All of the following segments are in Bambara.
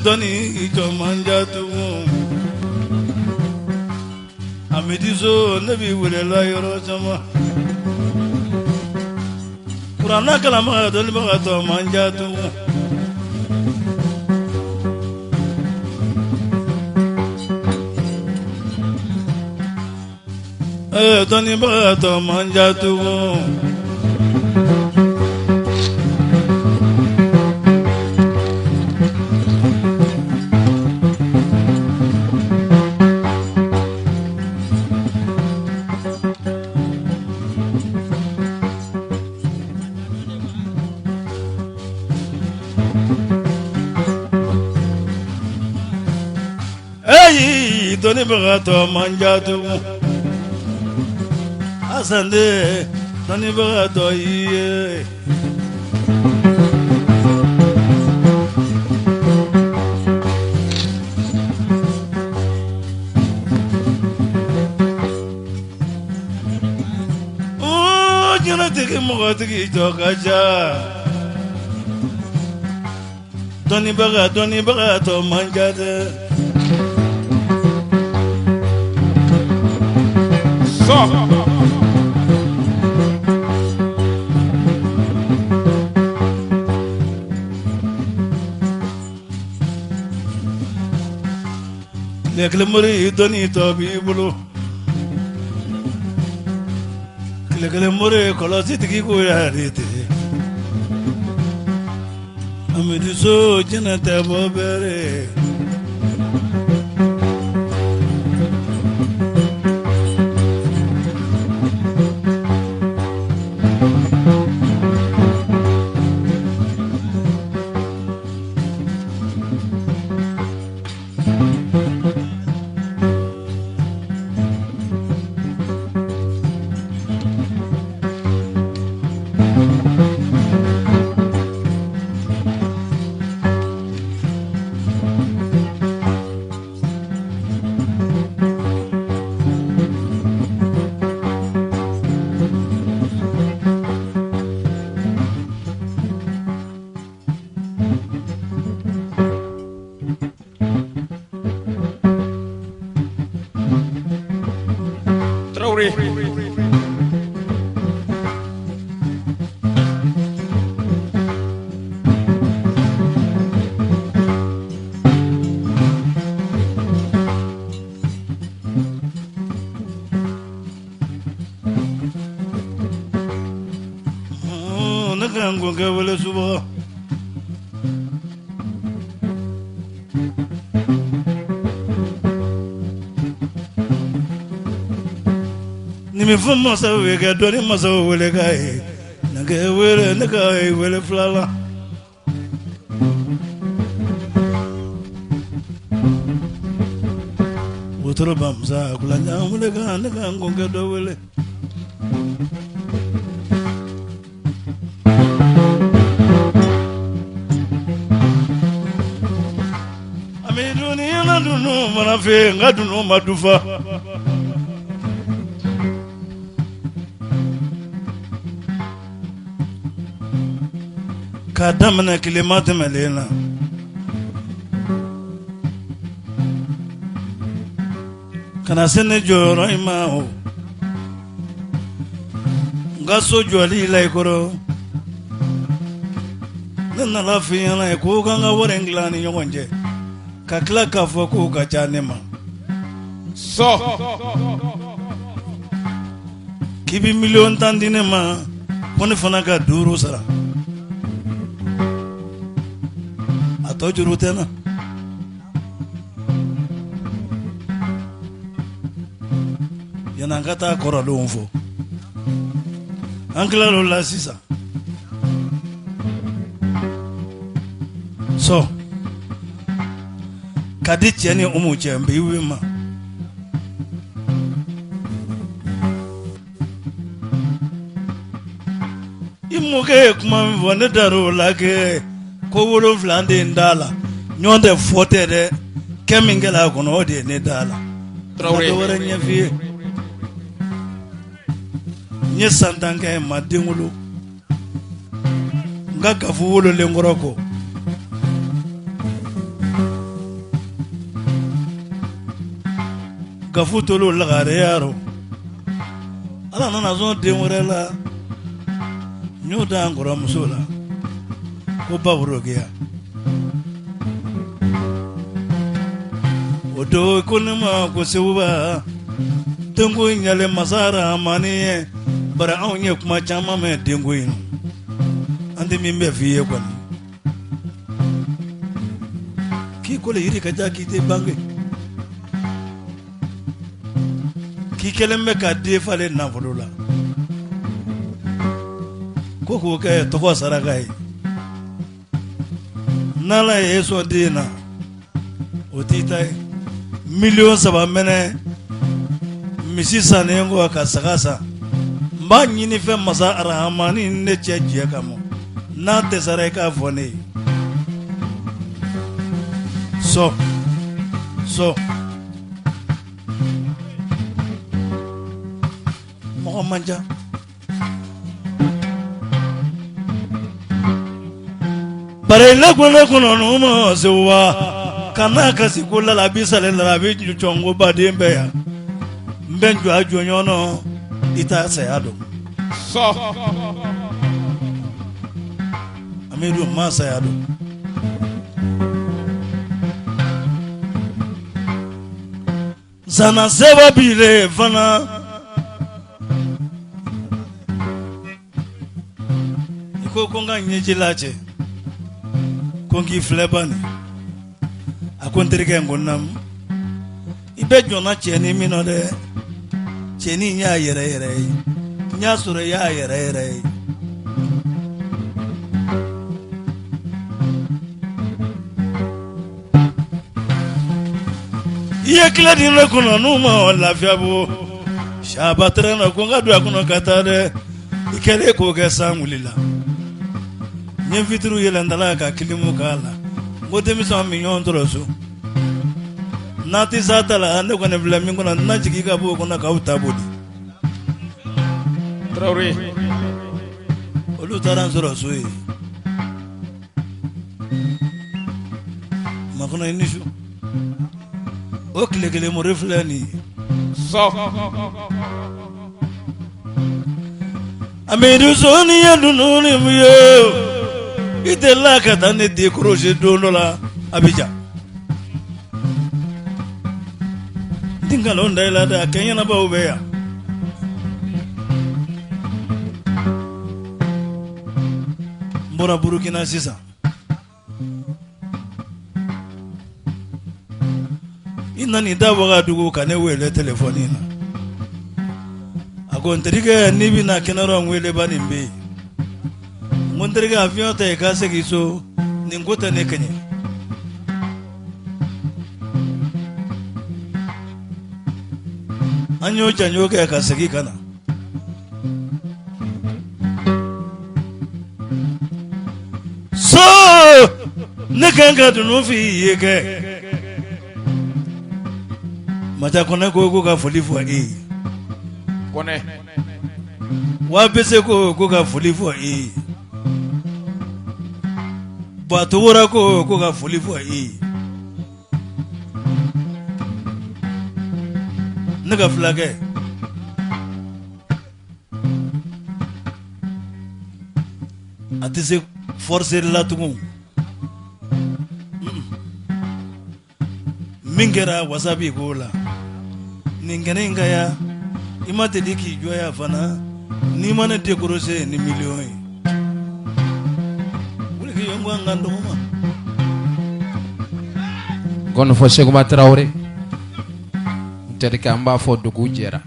Dɔnni jɔ man ca tugun. Amidi so ne b'i welela yɔrɔ caman. Kuranɛ kalanbaga dɔnnibaga tɔ man ca tugun. Dɔnnibaga tɔ man ca tugun. Eyi dɔnnibagatɔ man ca tugun Asan den dɔnnibagatɔ i ye. Diɲɛtigi mɔgɔtigi jɔ ka ca dɔnnibaga dɔnnibagatɔ man ca dɛ. Tile kelen mori dɔnni tɔ b'i bolo tile kelen mori kɔlɔsitigi ko yɛrɛ tɛ Amidi so jinɛ tɛ bɔ bɛrɛ Tarawele. Ne ka n kɔkɛ wele suba. Nin bɛ fɔ masaw ye ka dɔnni masaw wele k'a ye ne ka wele ne ka wele fila la. Wotoro bamusa kulanjan wele ka ne ka n kɔkɛ dɔ wele. Amidu ni na dunun mana fɛ n ka dunun ma dufa. K'a daminɛ tilema tɛmɛlen na ka na se ne jɔyɔrɔ in ma o n ka so jɔli la i kɔrɔ ne nana f'i ɲɛna ye ko k'an ka wari in tila an ni ɲɔgɔn cɛ ka tila k'a fɔ k'o ka ca ne ma sɔ k'i bɛ miliyɔn 10 di ne ma ko ne fana ka duuru sara a tɔ juru tɛ n na. Yanni an ka taa kɔrɔlenw fɔ an tilal'o la sisan sɔ ka di cɛ ni umu cɛ n b'i ma I mɔkɛ ye kuma min fɔ ne dar'o la kɛ ko 7 de n da la ɲɔgɔn tɛ fɔ tɛ dɛ kɛ min kɛla a kɔnɔ o de ye ne da la Tarawele. N ma dɔ wɛrɛ ɲɛf'i ye n ye san 10 kɛ n ma den wolo n ka gafu wololen kɔrɔ kɔ. Gafu tolo lagare yaro Ala nana sɔn den wɛrɛ la n y'o da n kɔrɔmuso la ko Baborokiya o don ko ne ma ko Seguba denko in ɲalen masa Rahamani ye bari anw ye kuma caman mɛn denko in an tɛ min bɛ f'i ye kɔni k'i kolo yiri ka ja k'i tɛ bange k'i kɛlen bɛ ka den falen nafolo la ko k'o kɛ tɔgɔ saraka ye n'Ala ye e sɔn den na o t'i ta ye 3,000,000 mɛnɛ misi sannen kɔ ka saga san n b'a ɲini fɛ masa Arahamani ne cɛ jɛ kama n'a dɛsɛra i k'a fɔ ne ye sɔ sɔ mɔgɔ man ca Bari ne ko ne kɔnɔ ma se wa kana kasi ko lalabi salen lalabi cɔn ko baden bɛ yan n bɛ jɔ a jɔɲɔgɔn nɔ i t'a saya dɔn Amidu ma saya dɔn Zana seba bile fana i ko ko n ka ɲɛji lajɛ ko n k'i filɛ bani a ko n terikɛ n ko naamu i bɛ jɔnna cɛnin min nɔ dɛ cɛnin y'a yɛrɛ yɛrɛ ye n y'a sɔrɔ i y'a yɛrɛ yɛrɛ ye I ye kile di ne kɔnɔ n'u ma Lafiyabugu saba tɛrɛn na ko n ka don a kɔnɔ ka taa dɛ i kɛlen k'o kɛ san wulila n ye fitiriw yɛlɛn da la ka kilimu k'a la n ko denmisɛnw bɛ ɲɔgɔn sɔrɔ so n'a tɛ s'a ta la ne kɔni filɛ min kɔnɔ n na jigin ka bɔ o kɔnɔ k'aw ta boli Tarawele olu taara n sɔrɔ so yen Makɔnɔ i ni su o tile kelen mori filɛ nin ye sɔ Amidu So ni ye dunun ni mun ye i delila ka taa ne décrocher don dɔ la Abijan n tɛ nkalon da i la dɛ a kɛɲɛnabaw bɛ yan n bɔra Burukina sisan i nan'i da Wagadugu ka ne wele telefɔni na a ko n terikɛ n'i bɛna kɛnɛ rɔ n wele bani n bɛ yen n ko n terikɛ avion ta i ka segin so nin ko tɛ ne kɛɲɛ an y'o janjo kɛ ka segin ka na So ne kan ka dunun f'i ye kɛ Mata Kɔnɛ ko ko ka foli fɔ e ye Kɔnɛ wa bɛ se ko ko ka foli fɔ e ye Batogora ko ko ka foli fɔ e ye ne ka fulakɛ A tɛ se forcer la tugun min kɛra wasa b'i k'o la nin kɛnɛ in ka yan i ma deli k'i jɔ yan fana n'i ma ne décrocher ni miliyɔn ye wuli k'i jɔ n ko an ka dɔgɔma Gɔnifɔ Sekuba Tarawele n terikɛ an b'a fɔ dugu jɛra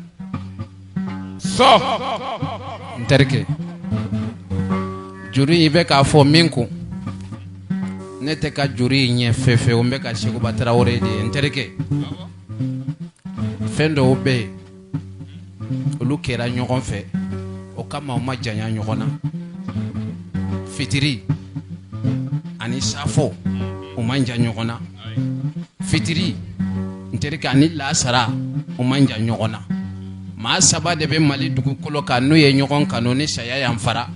sɔ n terikɛ juru in i bɛ k'a fɔ min kun ne tɛ ka juru in ɲɛ fefewu n bɛ ka Sekuba Tarawele de ye n terikɛ fɛn dɔw bɛ yen olu kɛra ɲɔgɔn fɛ o kama u ma janya ɲɔgɔn na fitiri ani safo u man jan ɲɔgɔn na fitiri n terikɛ ani lasara u man jan ɲɔgɔn na maa saba de bɛ mali dugukolo kan n'u ye ɲɔgɔn kanu ni saya y'an fara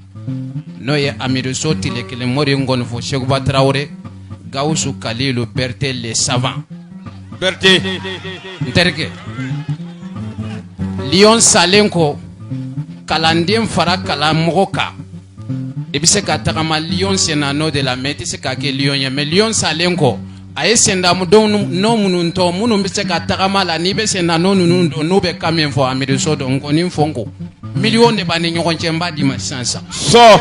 n'o ye amidu so tile kelen mori ngɔnifɔ sekuba tarawele gawusu kalilu berete le savant berete n terikɛ Lion salen kɔ, kalanden fara kalanmɔgɔ kan, i bɛ se ka tagama lion senna nɔ de la, mais i tɛ se ka kɛ lion ye. Mais lion salen kɔ, a ye sendamudenw nɔ minnu tɔ, minnu bɛ se ka tagama la, n'i bɛ senna nɔ ninnu dɔn, n'u bɛ kan min fɔ, Amidu so dɔn. Nkɔni fɔ n ko miliyɔn de b'an ni ɲɔgɔn cɛ, n b'a d'i ma sisan sisan. Sɔ.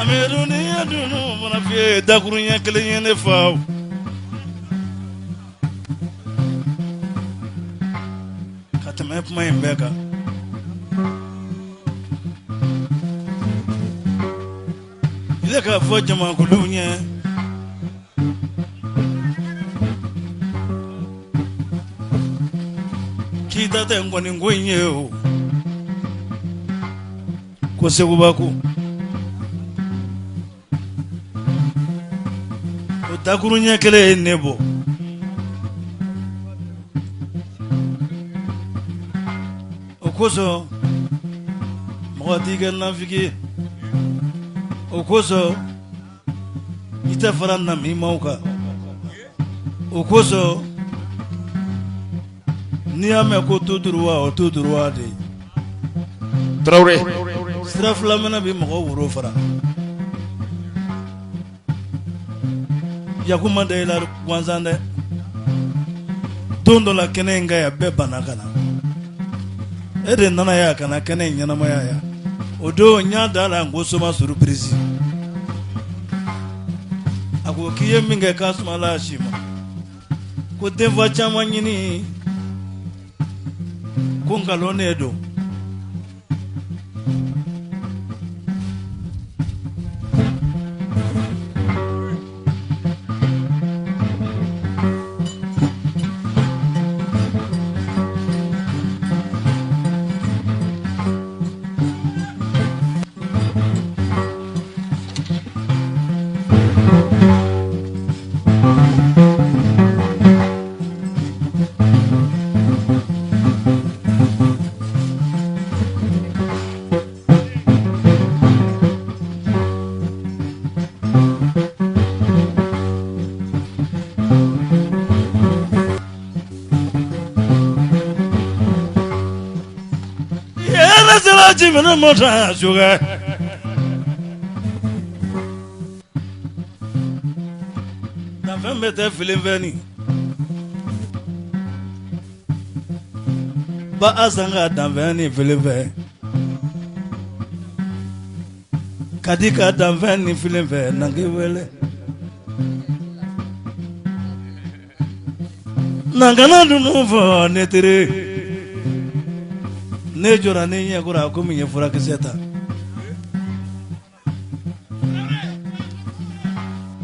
Amidu ni ye dunu mana f'i ye dakuruɲɛ kelen ye ne fa ka tɛmɛ kuma in bɛɛ kan. I k'a fɔ jamakulu ɲɛ k'i ta tɛ nkɔni ko in ye o ko seguba ko o dakuruɲɛ kelen ye ne bɔ. O kosɔn mɔgɔ t'i kɛ nafigi ye, o kosɔn i tɛ fara namimaw kan, o kosɔn n'i y'a mɛn ko tout droit, o tout droit de ye. Tarawele. Sira fila minɛ bɛ mɔgɔ woro fara. Yaku ma da i la gansan dɛ. Don dɔ la kɛnɛ in kan yan, bɛɛ banna ka na, e de nana yan ka na kɛnɛ in ɲɛnamaya yan. O don n y'a da la n ko soma surprise. A ko k'i ye min kɛ k'a sumala si ma, ko denfa caman ɲini ko nkalon ne don. Fɛn bɛɛ tɛ filenfɛn ni ba Asan ka danfɛn ni filenfɛn Kadi ka danfɛn ni filenfɛn na k'i wele na kana dunun fɔ ne teri ne jɔra ne ɲɛkɔrɔ a komi n ye furakisɛ ta.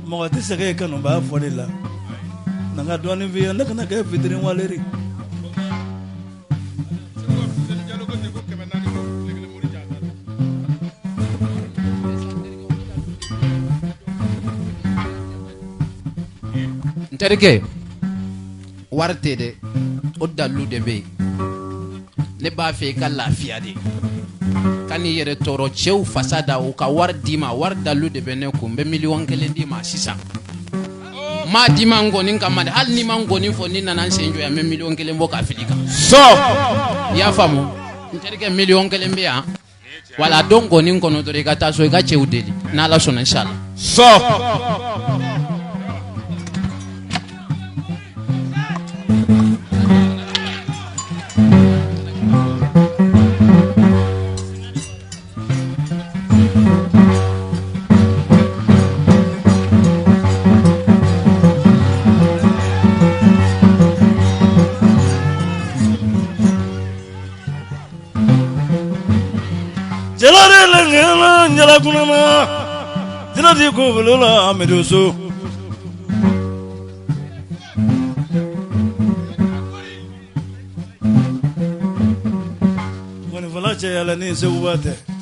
Mɔgɔ tɛ sɛgɛn i kanubaa fɔli la, na n ka dɔɔnin f'i ye, ne kana kɛ fitiriwale. N terikɛ, wari tɛ dɛ, o dalu de bɛ yen. Ne b'a fɛ i ka lafiya de, kan'i yɛrɛ tɔɔrɔ. Cɛw fasa da, u ka wari d'i ma. Wari dalu de bɛ ne kun. N bɛ 1 miliyɔn d'i ma sisan. N m'a d'i ma nkɔni kama dɛ. Hali n'i ma nkɔni fɔ, n'i nana n sen jɔ yan, n bɛ 1 miliyɔn bɔ k'a fili kan. Sɔ. I y'a faamu, n terikɛ? 1 miliyɔn bɛ yan. Wala don nkɔni kɔnɔ dɔrɔn, i ka taa so, i ka cɛw deli, n'Ala sɔnna, inshallah. Sɔ. Jalakuma jinɛ ko la Amidu so. Nkɔnifɔla cɛ yala ni seguba tɛ.